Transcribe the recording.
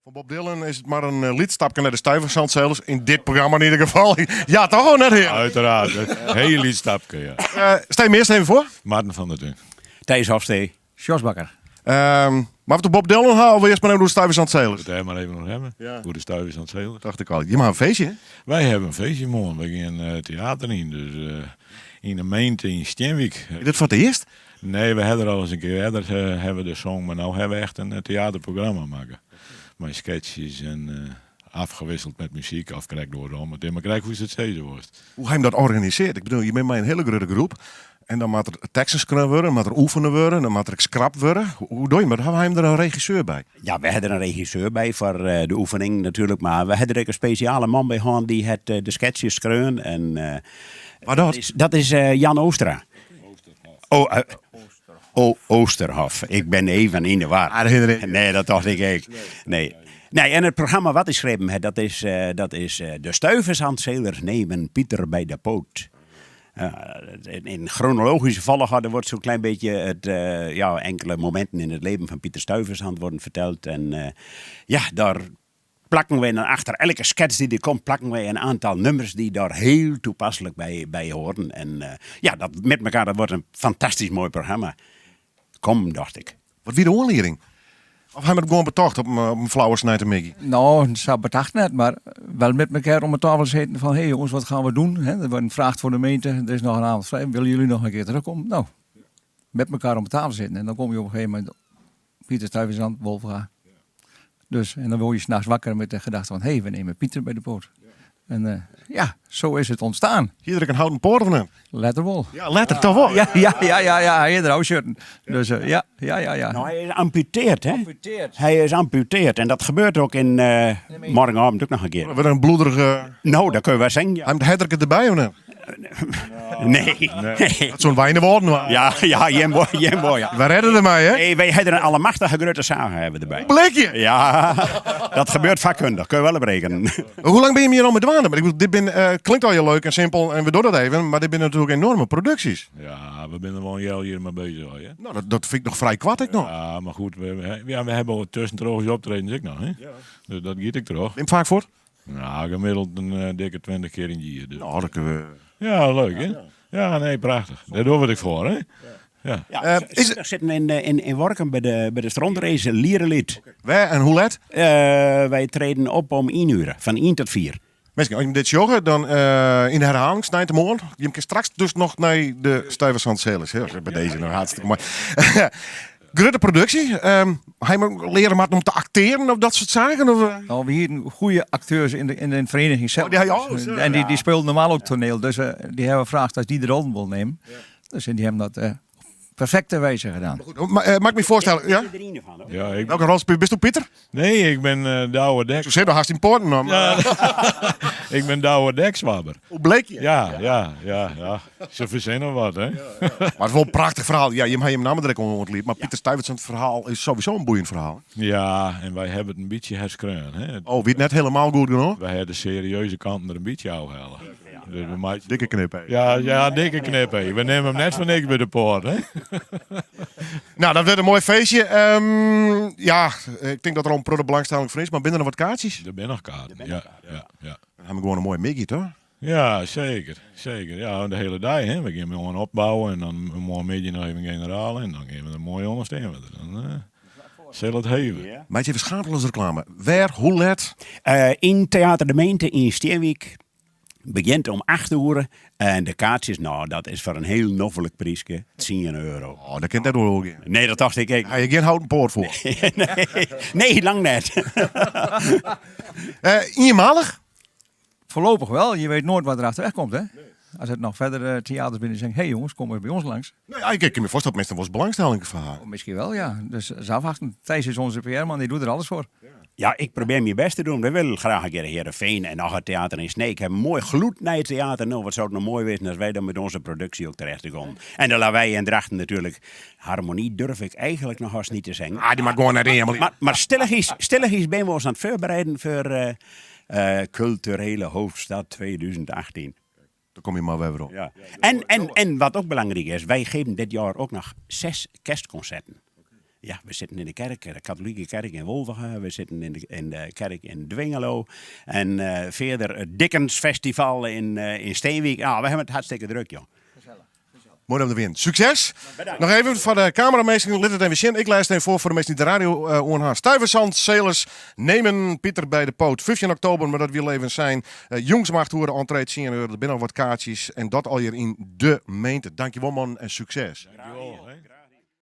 Fan Bob Dylan is it mar in lyts stapke nei de Stuyvesant Sailors. Yn dit programma in ieder geval. Ja, toch of net, hear? Uiteraard. Heel lyts stapke, ja. Stel je earst even foar. Marten van der Tuin. Thijs Hofstee. Jos Bakker. Mar we Bob Dylan ha of earst mar even oer de Stuyvesant Sailors? Dêr mar even oer hawwe. Ja. Oer de Stuyvesant Sailors. Dacht ik al. Jimme ha in feestje, hè? Wy hawwe in feestje moarn. Wy gean teater yn. Dus yn de gemeente yn Stienwyk. Is dit foar it earst? Nee, we hawwe der al ris in kear earder hawwe we der song, mar no hawwe we echt in teaterprogramma makke. Mei sketches en afgewisseld met muzyk, of krekt oarsom. It is mar krekt hoe'tst it sizze wolst. Hoe ha jim dat organisearre? Ik bedoel, je binne mei in hiele grutte groep en dan moat der teksten skreaun wurde, moat der oefene wurde, dan moat der ek skrapt wurde. Hoe dogge jim dat? Hawwe jim der in regisseur by? Ja, we hawwe der in regisseur by foar de oefening natuerlik, mar we hawwe der ek in spesjale man by hân dy't hat de sketches skreaun. En, Wa dat? Dat is Jan Oostra. Oh, oh, Oosterhof. Ik bin even yn de war. Ah, dat Nee, dat tocht ik ek. Nee. Nee, en it programma wat hy skreaun hat, dat is, dat is De Stuyvesant Sailors nemen Pieter bij de poot. In chronologische volgorde wordt zo'n klein beetje het, ja, enkele momenten in het leven van Pieter Stuyvesant worden verteld. En ja, daar plakken wy dan achter elke skets dy't der komt, plakken wy in aantal nummers dy't daar hiel toepaslik by, by horen. En ja, dat met elkaar, dat wordt in fantastysk moai programma. Kom, dacht ik. Wat wie de oanlieding? Of ha jim it gewoan betocht op in flauwe sneintemiddei? No, sa betocht net, mar wel met elkaar om de tafel sitten fan, hey jongens, wat gaan we doen? Er wordt gevraagd voor de gemeente, er is nog een avond vrij, willen jullie nog een keer terugkomen? Nou, met elkaar om de tafel zitten en dan kom je op een gegeven moment Pieter Stuyvesant, Wolvega. Dus, en dan word je s'nachts wakker met de gedachte van, hé, hey, we nemen Pieter bij de poot. En ja, zo is het ontstaan. Hie er ek in houten poat of net? Letter wol. Ja, letter toch wol. Ja, hy is der ôfsketten. Dus ja. Nou, hy is amputeard, hè? Amputeerd. Hy is amputeerd en dat gebeurt ook in morgenavond ook noch in kear. Wurdt in bloederige. No, dat kun je wel zeggen, ja. Ha jim it herderke derby of net? Nee. Dat soe in Wijnewâlden wa. Ja, jim wol, jim wol, ja. Wy redde dermei, hè? Nee, wy hawwe der in allemachtige grutte sage hawwe we derby. Blikje! Ja, dat gebeurt vakkundig, kun je wel op rekenen. Hoe lang binne jim hjir al mei dwaande? Ik bedoel, dit bin, klinkt al leuk en simpel en we dogge dat even, mar dit binne natuerlik enoarme produksjes. Ja, we binne der wol in healjier mei beuzich, hè? No, dat fyn ik noch frij koart ek noch. Ja, mar goed, we, ja, we hawwe tuskentroch ús optredens ek noch, hè? Dus dat giet ek troch. Nim faak fuort? Nou, gemiddeld in dikke 20 kear yn it jier. Dus. No, dat kunnen we. Ja, leuk hè? Ja, nee, prachtich. Dêr dogge we it ek foar, hè? Ja. Ja, is we sitten yn Workum by de strontrace Liereliet. Wêr en hoe let? Wy treden op om ien oere, fan ien tot fier. Minsken, as jim dit sjogge, dan yn de herhaling sneintemoarn. Jim kinne straks dus noch nei de Stuyvesant Sailors. Hè, by dizze no hartstikke moai. Grutte produksje. Ha jim leare moatten om te aktearen of dat soart saken? Of? No, we hienen goede akteurs yn de feriening sels. Oh, dy ha je al? Dus, en dy spelen normaal ook toneel. Dus dy hawwe frage as dy de rollen wol nimme. Dus dy hawwe dat perfekte wijze gedaan. Maar goed, maar, mag ik my foarstelle? Ja? Ja, ik... Welke rol spylest? Bisto Pieter? Nee, ik bin Douwe Dek. Sa sit hast dyn poaten om. Ja. Ik bin Douwe Dekswabber. Hoe bleek je? Ja. Se fersinne wat, hè? Ja. Mar it is wol in prachtich ferhaal. Ja, jim ha jim namme der ek oan ûntliend, mar Pieter Stuyvesant ferhaal is sowieso in boeiend ferhaal. Ja, en wy hawwe it in bytsje herskreaun, hè? Oh, wie it net hielendal goed genôch? Wy hawwe de serieuze kanten der in bytsje ôfhelle. Dus we meitsje- Dikke knip, hè? Ja, dikke knip, hè. We nimme him net foar niks by de poat, hè? Nou, dat wurdt in moai feestje. Ja, ik tink dat der al in protte belangstelling foar is, mar binne der noch wat kaartsjes? Der binne noch kaarten, ja. Dan ha we gewoan in moaie middei, toch? Ja, seker. Seker. Ja, de hiele dei, hè. We gean moarn opbouwe en dan moarnmiddei noch even generaal en dan gean we der moai ûnder stean we der. Dan sil it heve. Meitsje even schaamteloos reklame. Wêr, hoe let? Yn Theater de Meente yn Stienwyk. Begjint om 8 oere en de kaartsjes, no, dat is foar in hiel noflik pryske, 10 euro. Oh, dat kin net oer gean. Nee, dat tocht ik ek. Ha je gjin houten poat foar? Nee, nee, lang net. Ienmalich? Voorlopig wel. Je weet nooit wat er achterweg komt, hè? As it noch verder theaters binne dy't sizze, hey jongens, kom ris by ons langs. No ja, ik kin my foarstelle dat minsken wolris belangstelling foar ha. Miskien wel, ja. Dus is afwachten. Thijs is onze PR-man, dy doet der alles foar. Ja, ik probearje myn bêst te dwaan. Wy wolle graach in kear Heerenveen en noch it teater yn Sneek. Hawwe in moai gloednij teater. No, wat soe it no moai wêze as wy dan mei onze produksje ek terechte komme. En dan wy yn Drachten natuerlik. Harmonie durf ik eigenlik noch hast net te sizzen. Ah, dy moat gewoan net yn. Mar stillichjes binne we ons oan it foarbereiden foar Kulturele Hoofdstad 2018. Dan kom je mar wer werom. Ja. En wat ek belangryk is, wy geven dit jier ek noch seis kerstkonserten. Ja, we zitten in de kerk, de katholieke kerk in Wolvega. We zitten in de kerk in Dwingeloo. En verder het Dickens Festival in Steenwijk. Nou, we hebben het hartstikke druk, joh. Mooi om te winnen. Succes! Noch even foar de kameraminsken, lit it even sjen. Ik lês it even foar foar de minsken dy't de radio uh, oan ha. Stuyvesant Sailors nemen Pieter bij de poot. 15 oktober, mar dat wie even sein. Uh, jûns om 8 oere, entree 10 euro. Der binne al wat kaartsjes. En dat allegear yn de gemeente. Dankjewol man en sukses. Dankjewol.